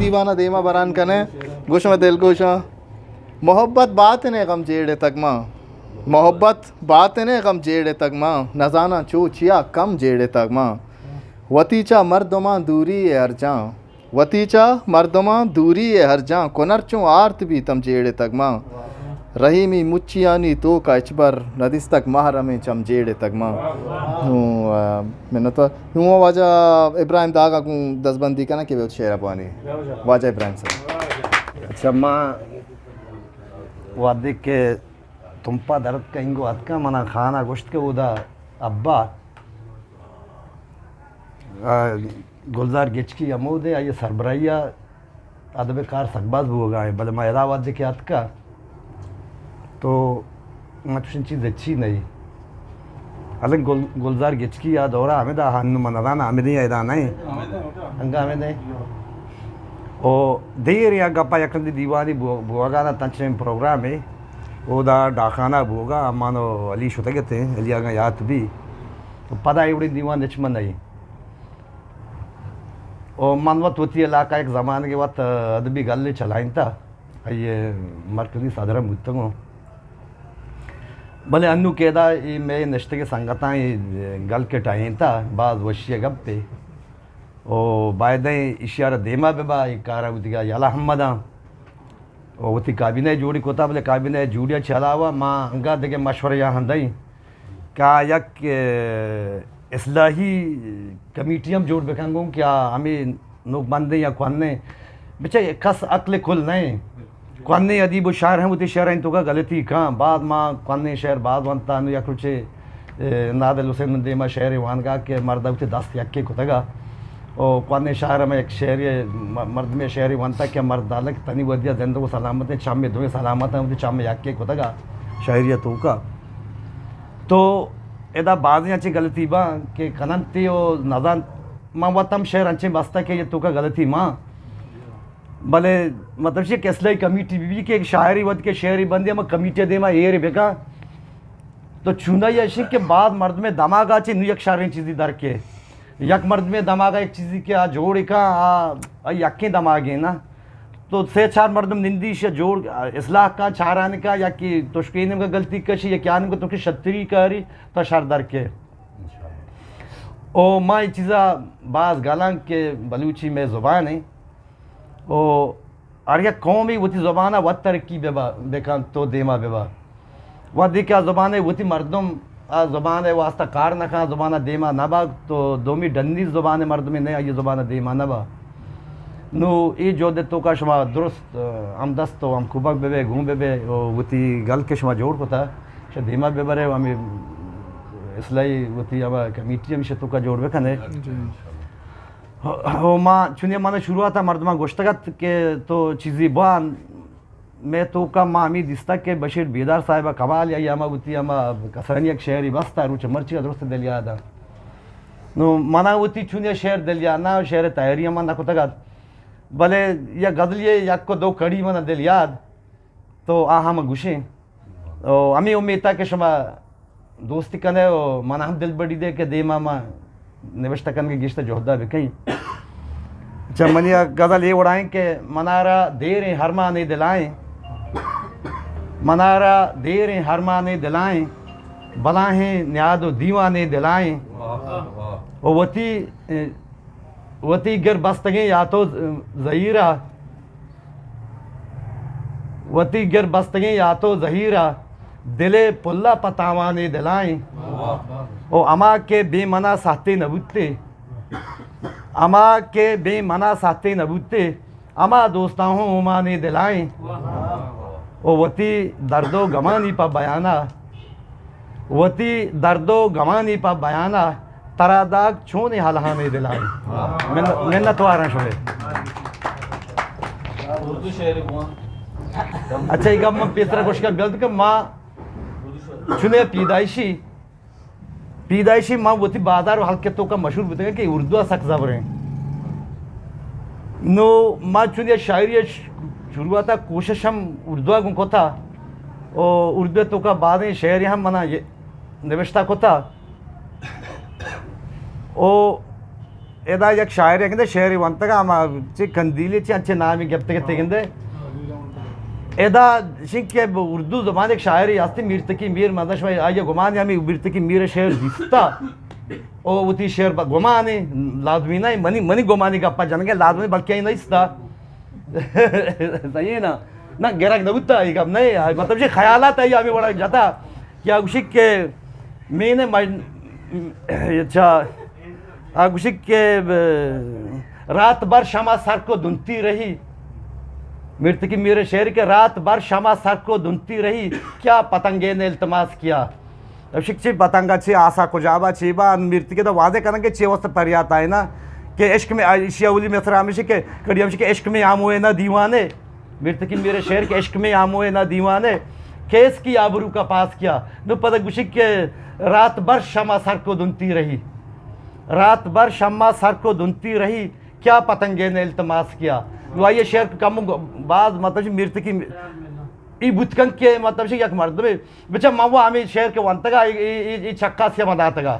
دیوان ءَ دیما بران کنیں، گوش مئے دلگوشاں۔ محبت باتن ءِ غم جیڑتگ ماں، محبت باتن ءِ غم جیڑتگ ماں، نزاناں چو چیا کم جیڑتگ ماں۔ وتی چہ مردماں دوری ءَ ہرجاں، وتی چہ مردماں دوری ءَ ہرجاں، کنر چوں آرت بیت ہم جیڑتگ ماں۔ رحیمی مچیانی توک ءَ ہچبر ندیستگ، محرمیں چم جیڑتگ ماں۔ نوں، آ، منت وار۔ نوں واجہ ابراہیم داغ ءَ گوں دزبندی کناں کہ بہ شعر ءَ بوانی۔ واجہ ابراہیم صاحب۔ اچھا، ما وہدے کہ تمپ ءَ در اتکاں، اینگو اتکاں، منا خان ءَ گوشت کہ اودا ابا، آ، گلزار گچکی ہمودے، آئی ءِ سربراہی ءَ ادب ءِ کار سک باز بوگا ایں، بلے ما ادا وہدے کہ اتکاں تو ما چوشیں چیز ہچی نہ ایں۔ الان گل-، گلزار گچکی آ دورا ہمدا، ہنو من نزاناں ہمدیں یا ادا نہ ایں۔ انگا ہمدیں۔ او دیر یا گپا یک رندی دیوانی بو-، بوگا نا تنچیں پروگرامے۔ اودا ڈاکخانہ بوگا، امان و علی شتگ اتیں، علی اگاں یات بی۔ تو پدا ایوڑیں دیوان ہچ من نہ ایں۔ او من وت وتی علاقہ یک زمانگے وت ادبی گلے چلائینتا، آئی ءِ مرکزی صدر ہم بوتگوں۔ بلے انو کہ ادا اے مئے نشتگیں سنگتاں اے گل کہ ٹاہینتا، باز وشی ءِ گپے۔ او بایدیں ایشی ءَ را دیما ببا، اے کار ءَ وتی یلہ ہم مداں۔ و وتی کابینہ جوڑی کتا، بلے کابینہ جوڑی چہ علاوہ ما انگا دگہ مشورہ یا ہم دئیں کہ آ یک، اے، اصلاحی کمیٹی ہم جوڑ بکن گوں کہ آ ہمیں نوک بندیں یا کوہنیں، بچہ کس عقل کل نہ ایں۔ کوہنیں ادیب و شاعر ہم وتی شعرانی توکا غلطی کاں۔ بعد ما کوہنیں شعر باز ونتا، نو یک روچے اے، نادل حسین من دیما شعرے وانگا کہ مرد وتی دست یکے کتگا۔ او کوہنیں شاعر ہمیں یک شعرے، م-، مردمے شعرے وانتا کہ مرد دالک تنی ودیا زندگ و سلامت ایں، چمے دوئیں سلامت ایں، وتی چم یکے کتگا شاعری توکا۔ تو ادا بازیں انچیں غلطی باں کہ کننتی و نزان، من وت ہم شعر انچیں بستا کہ یہ توکا غلطی ماں۔ بلے مطلب چی کہ اصلاحی کمیٹی بی بی کہ یک شاعری وت کہ شعری بندی ہم کمیٹی دیما ایر بکا۔ تو چونائی ایشی کہ بعد مردمے دماغا چہ نو یک شریں چیزی در کے، یک مردمے دماغا یک چیزی کہ آ جوڑ کن، آ، آ یکیں دماغے نا۔ تو سے چار مردم نندی شہ جوڑ، اصلاح کن، چاران کن، یا کہ تشکے نیمگا غلطی کشی، یا کہ آ نیمگا تو کہ شتری کاری، تو شر در کے۔ او ما یہ چیزا باز گلاں کہ بلوچی مئے زبان ایں۔ او ہر یک قومے وتی زبان ءَ وت ترقی ببا، بکن تو دیما ببا۔ وہدے کہ آ زبان ءَ وتی مردم آ زبان ءِ واسطہ کار نہ کن، زبان ءَ دیما نہ با، تو دومی ڈنی زبان ءِ مردمے نہ آئی زبان ءَ دیما نہ با۔ نو اے جہد ءِ توکا شما درست، آ، ہمدست و ہمکوبگ ببے، گون ببے و وتی گل کہ شما جوڑ کتا، شہ دیما ببرے و ہمیں اصلاحی وتی ہما کمیٹی ہمیں شہ توکا جوڑ بکنے۔ جی۔ و ما چونی من شروعات ءَ مردماں گوشتگ ات کہ تو چیزی بوان، مئے توکا ما ہمے دیستگ کہ بشیر بیدار صاحب ءَ کمال یا ہما وتی ہما کسانی یک شعری بستا روچ مرچی ءَ درست دل یاد ءَ۔ نو منا وتی چونی شعر دل یاد نہ، شعر تیاری ہم نہ کتگ ات۔ بلے یک غزلی یک و دو کڑی منا دل یاد۔ تو آ ہم گوشیں۔ او ہمے امیت ءَ کہ شما دوستی کنے و من ہم دل بڑی دے کہ دیما ما نوشتہ کنگے گیشتر جہدا بکیں۔ چہ منی آ غزل اے وڑائیں کہ منارا دیریں ہرمانے دلائیں، منارا دیریں ہرمانے دلائیں، بلاہیں نیاد و دیوانے دلائیں۔ و وتی، وتی گر بستگیں یاتو زہیرا، وتی گر بستگیں یاتو زہیرا، دلے پلا پہ تاوانے دلائیں۔ و ہما کہ بے منا سہتے نہ بوتے، ہما کہ بے منا سہتے نہ بوتے، ہما دوستاں ہوں اومانے دلائیں۔ و وتی درد و گمانی پہ بیانا، وتی درد و گمانی پہ بیانا، ترا داگ چونیں ہلہانے دلائیں۔ من-، منت واراں شمے۔ اچھا، اے گپ من پیسرا گوشگ ءَ بیت کہ ما چونیں پیدائشی، پیدائشی ما وتی بازار و حلقے توکا مشہور بوتگیں کہ اردو ءَ سک زبریں۔ نو ما چونیں شاعری ءِ ش-، شروعات ءَ کوشش ہم اردو ءَ گوں کتا، و اردو ءِ توکا بازیں شعری ہم منا یہ نوشتہ کتا۔ او ادا یک شاعرے گندے، شعرے ونتگا، ہما چہ قندیلے چہ انچے نامی گپتگ تے گندے۔ ادا شنگ کہ اردو زبان یک شاعرے ہستی، میر تقی میر، مزن شما آئی گمان ہمیں میر تقی میر شعر دیستا۔ او وتی شعر با گمانے، لازمی نہ، منی، منی گمانی گپا جنگے لازمی، بلکہ ای نیستا۔ صحیح ہے نا؟ نہ، گرگ نہ بوتا، یہ گپ نہیں، مطلب یہ خیالات ہے، ہمیں بڑا جتا۔ کیا گوشی کہ میں نے مج-، اچھا، آ گوشی کہ، ب-، رات بھر شمع سر کو دھنتی رہی۔ میر تقی میر شعر کہ رات بھر شمع سر کو دھنتی رہی، کیا پتنگے نے التماس کیا؟ اب شک چی پتنگا چی آسا کجابا چی با، میر تقی تو واضح کرن کہ چی واسطہ پریات آئے نا، کہ عشق میں، ایشی اولی مصرع ہمیشہ کہ کڑی ہمیشہ کہ عشق میں ہم ہوئے نا دیوانے۔ میر تقی میر شعر کہ عشق میں ہم ہوئے نا دیوانے، کیس کی آبرو کا پاس کیا؟ نو پتہ گوشی کہ رات بھر شمع سر کو دھنتی رہی، رات بھر شمع سر کو دھنتی رہی، کیا پتنگے نے التماس کیا؟ نو آئیے شعر کم بعض مطلب میر تقی ای بوت کن کہ مطلب یک مردمے بچا من وا ہمیں شعر کہ ونتگا، ای، ای، ای، ای چکاسیا من داتگا۔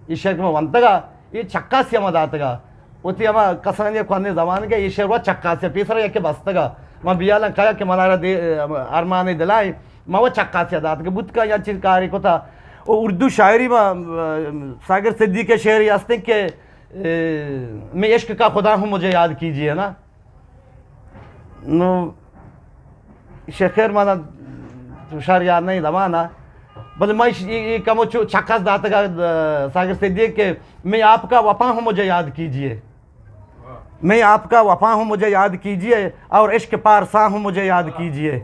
ای شعر کہ من ونتگا، ای چکاسیا من داتگا۔ وتی ہما کسانی کھوانیں زمانگے ای شعر وا چکاسیا پیسرا یکے بستگا۔ من بیالاں کایا کہ منارا دے، ارمانے دلائیں، من وا چکاسیا داتگا۔ بوت کا یا چیز کاری کتا۔ او اردو شاعری ما، ساگر صدیقی شعری ہستیں کہ، اے، میں عشق کا خدا ہوں مجھے یاد کیجیے نا۔ نو، شیخ خیر مانا تو شار یار نہیں دمانا۔ بلے میں اش-، یہ، یہ کمو چو-، چکاس داتگا، آ، ساگر صدیقی کہ میں آپ کا وفا ہوں مجھے یاد کیجیے۔ میں آپ کا وفا ہوں مجھے یاد کیجیے اور عشق پارسا ہوں مجھے یاد کیجیے۔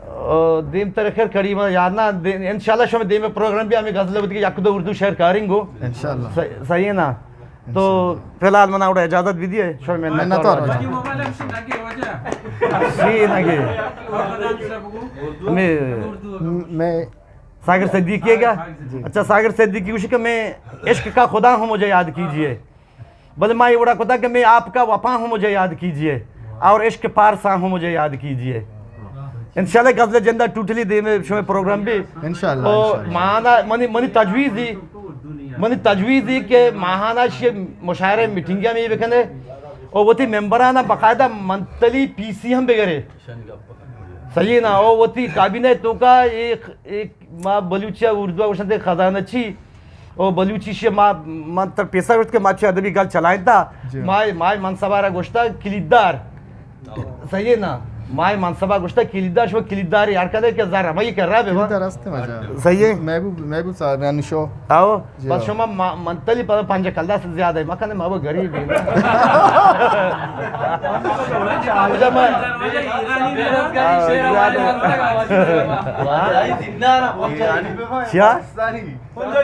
او، دیم تر خیر کڑی ما یار نا، دے-، انشاءاللہ شما دیم پروگرام بھی ہمیں غزل بدی کہ یک دو اردو شعر کاریں گو۔ انشاءاللہ۔ صحیح، صحیح ہے نا؟ تو فی الحال منا اوڑا اجازت بھی دیے، شوی میں نہ منت وار۔ جی، موبائل ہم سے لگے ہو جا۔ جی، لگے۔ اور بنا سب کو۔ میں، میں ساگر صدیقی ہے کیا؟ جی۔ اچھا، ساگر صدیقی گوشی کہ میں عشق کا خدا ہوں، مجھے یاد کیجیے۔ بلے ما یہ وڑا کتا کہ میں آپ کا وفا ہوں، مجھے یاد کیجیے، اور عشق پارسا ہوں، مجھے یاد کیجیے۔ انشاءاللہ غزل جندہ ٹوٹلی دے میں شمے پروگرام بھی۔ انشاءاللہ، او انشاءاللہ۔ ماہانہ منی، منی تجویز دی، منی تجویز دی کہ ماہانہ شی مشاعرہ میٹنگ میں بکنے، او وتی ممبرانہ باقاعدہ منتلی پی سی ہم بگرے۔ صحیح نا؟ او وتی کابینہ توکا ایک، ایک ما بلوچی اردو گوشنتے خزانہ چی، او بلوچی شی ما، من تر پیسا گوشت کہ ما چی ادبی گل چلائیں تا۔ جی۔ ما، ما منصبا را گوشتا کلیدار۔ صحیح ہے نا؟ ما منصبا گوشتا کلیدار، شما کلیداری ہر کدے کہ زر ہمائی کر رہا بے۔ کلیدار ہستے مجا۔ صحیح ہے؟ محبوب، محبوب صاحب یعنی شو۔ آو، جی بس آو۔ شما ما-، منتلی پر پنجہ کلدار سے زیادہ ہے، مکن ما وہ غریب ہے۔ مجھے میں، آو، زیادہ۔ کیا؟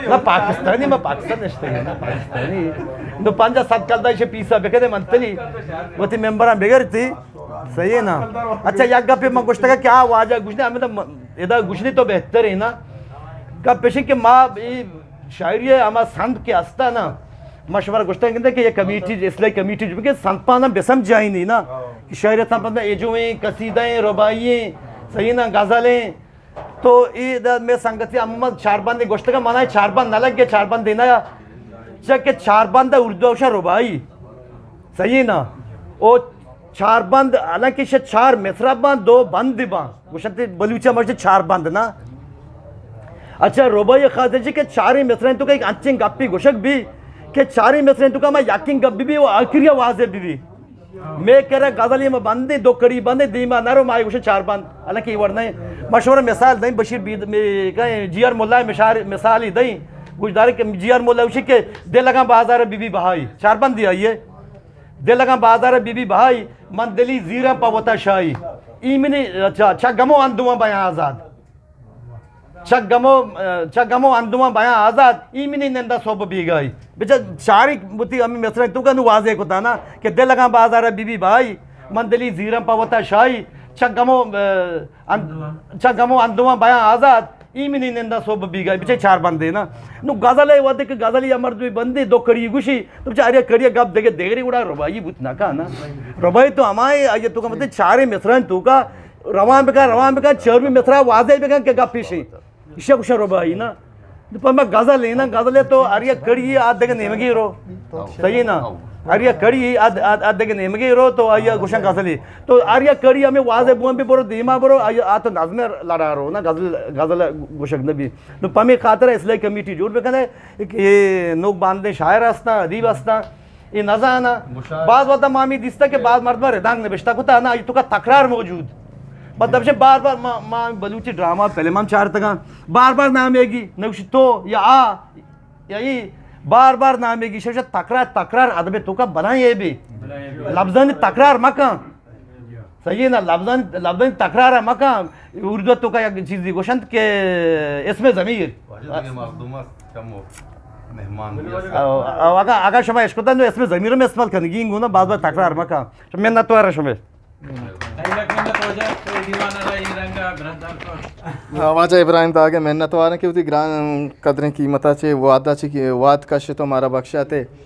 نہ پاکستانی، ما پاکستان نشتے ہیں، نہ پاکستانی۔ نو پنجاہ صد کلدار ایشی پیسا بکنے منتلی، وتی ممبران بگرتی۔ صحیح ہے نا؟ اچھا، یک گپے ما گوشتگا کہ آ واجہ گوشنے، ہمیں تو م-، ادا گوشنے تو بہتر ہے نا۔ گپ پیشن کہ ما ای شاعری ہے، ہما سند کے ہستا نا، ما شمارا گوشتگا کہ یہ کمیٹی، اصلاحی کمیٹی جو کہ سند پانا بسمجھائی نہیں نا، کہ شاعری سند پانا ایجویں، قصیدہ ہیں، رباعی ہیں، صحیح نا، غزل ہیں، تو اے دا میں سنگتی احمد چاربند گوشتگا، منا چاربند نہ لگے، چاربند دینا یا چہ کہ چاربند اردو اوشا رباعی۔ صحیح ہے نا؟ او چاربند، حالانکہ شہ چار مصرع بان، دو بند بان۔ گوشنتے بلوچی مرچی چاربند نا۔ اچھا، رباعی خاص ہے کہ چاریں مصرع تو کہ ایک انچیں گپی گوشگ بھی کہ چاریں مصرع تو کہ ما یقین گپ بھی، بھی وہ آخری واضح بھی بھی۔ میں کرا غزلی میں بندے، دو کڑی بندے، دیما نہ رو، ما گوشے چار بند۔ حالانکہ یہ ور نہیں۔ مشورہ مثال دیں، بشیر بید-، میں کہیں جی آر مولا مشار-، مثال ہی دیں۔ گوش دارے کہ جی آر مولا گوشی کہ دل لگا بازار بی بی بہائی۔ چار بند دی آئیے۔ دل لگا بازار بی بی بہائی، من دلی زیرا پہ وتا شاہی۔ ایمنی، اچھا، چا گمو اندوان بیان آزاد۔ چہ گمو، چہ گمو اندوان بیان آزاد، ایمنی نندا صبح بیگاہی۔ بچا چاری بوتی ہمیں مصرع تو کا نو واضح کتا نا کہ دل لگا بازار بی بی بھائی، من دلی زیرم پہ وتا شاہی، چہ گمو، ان-، چہ گمو اندوان بیان آزاد، ایمنی نندا صبح بیگاہی۔ بچے چار بندے نا۔ نو غزل ہے وقت کہ غزل یا مردمی بندے دو کڑی گوشی، تو بچا ہر یک کڑی گپ دگے دگری گڑا رباعی بوت نہ کا نا۔ رباعی تو ہمائے آئیے تو کا مطلب چارے مصرع تو کا روان بکن، روان بکن، چرمی مصرع واضح بکن کہ گپ پیشیں۔ ایشی گوشن رباعی نا۔ پہ ما غزل ہے نا، غزل ہے تو ہر یک کڑی آ دگہ نیمگی رو۔ صحیح نا؟ ہر یک کڑی آ، آ، آ دگہ نیمگی رو تو آیا گوشن غزل ہے۔ تو ہر یک کڑی ہمیں واضح بوان بھی برو، دیما برو، آیا آ تو نظم لڑا رو نا، غزل، غزل گوشک نبی۔ نو پمی خاطر اصلاح کمیٹی جوڑ بکنے کہ نوک باندے شاعر ہستاں، ادیب ہستاں، اے نزاناں۔ مشاعرہ۔ بعض وقت ما ہمیں دیستا کہ بعض مردم ردانگ نبشتہ کتا نا، آئی توکا تکرار موجود۔ مطلب چہ بار بار ما، ما بلوچی ڈرامہ فلم ہم چارتگاں، بار بار نام ایگی، نوشی تو یا آ یا ای، بار بار نام ایگی، شش تکرار، تکرار ادب توکا بلائیں اے بی۔ لفظانی تکرار مکن۔ صحیح ہے نا؟ لفظانی، لفظانی تکرار مکن۔ اردو توکا یک چیزی گوشنت کہ اسم ضمیر۔ واجہ دیگہ مردم است، کم و مہمان بھی است۔ او، او، اگا، اگا شما اشکتن تو اسم ضمیر میں استعمال کنگی گونا، بعض بار تکرار مکن۔ منت وار شما۔ واجہ ابراہیم داگ ءِ منت وار ایں کہ وتی گران قدریں قیمت ءَ چہ وھد ءَ چہ وھد کشت ءُ مارا بخشات ءُ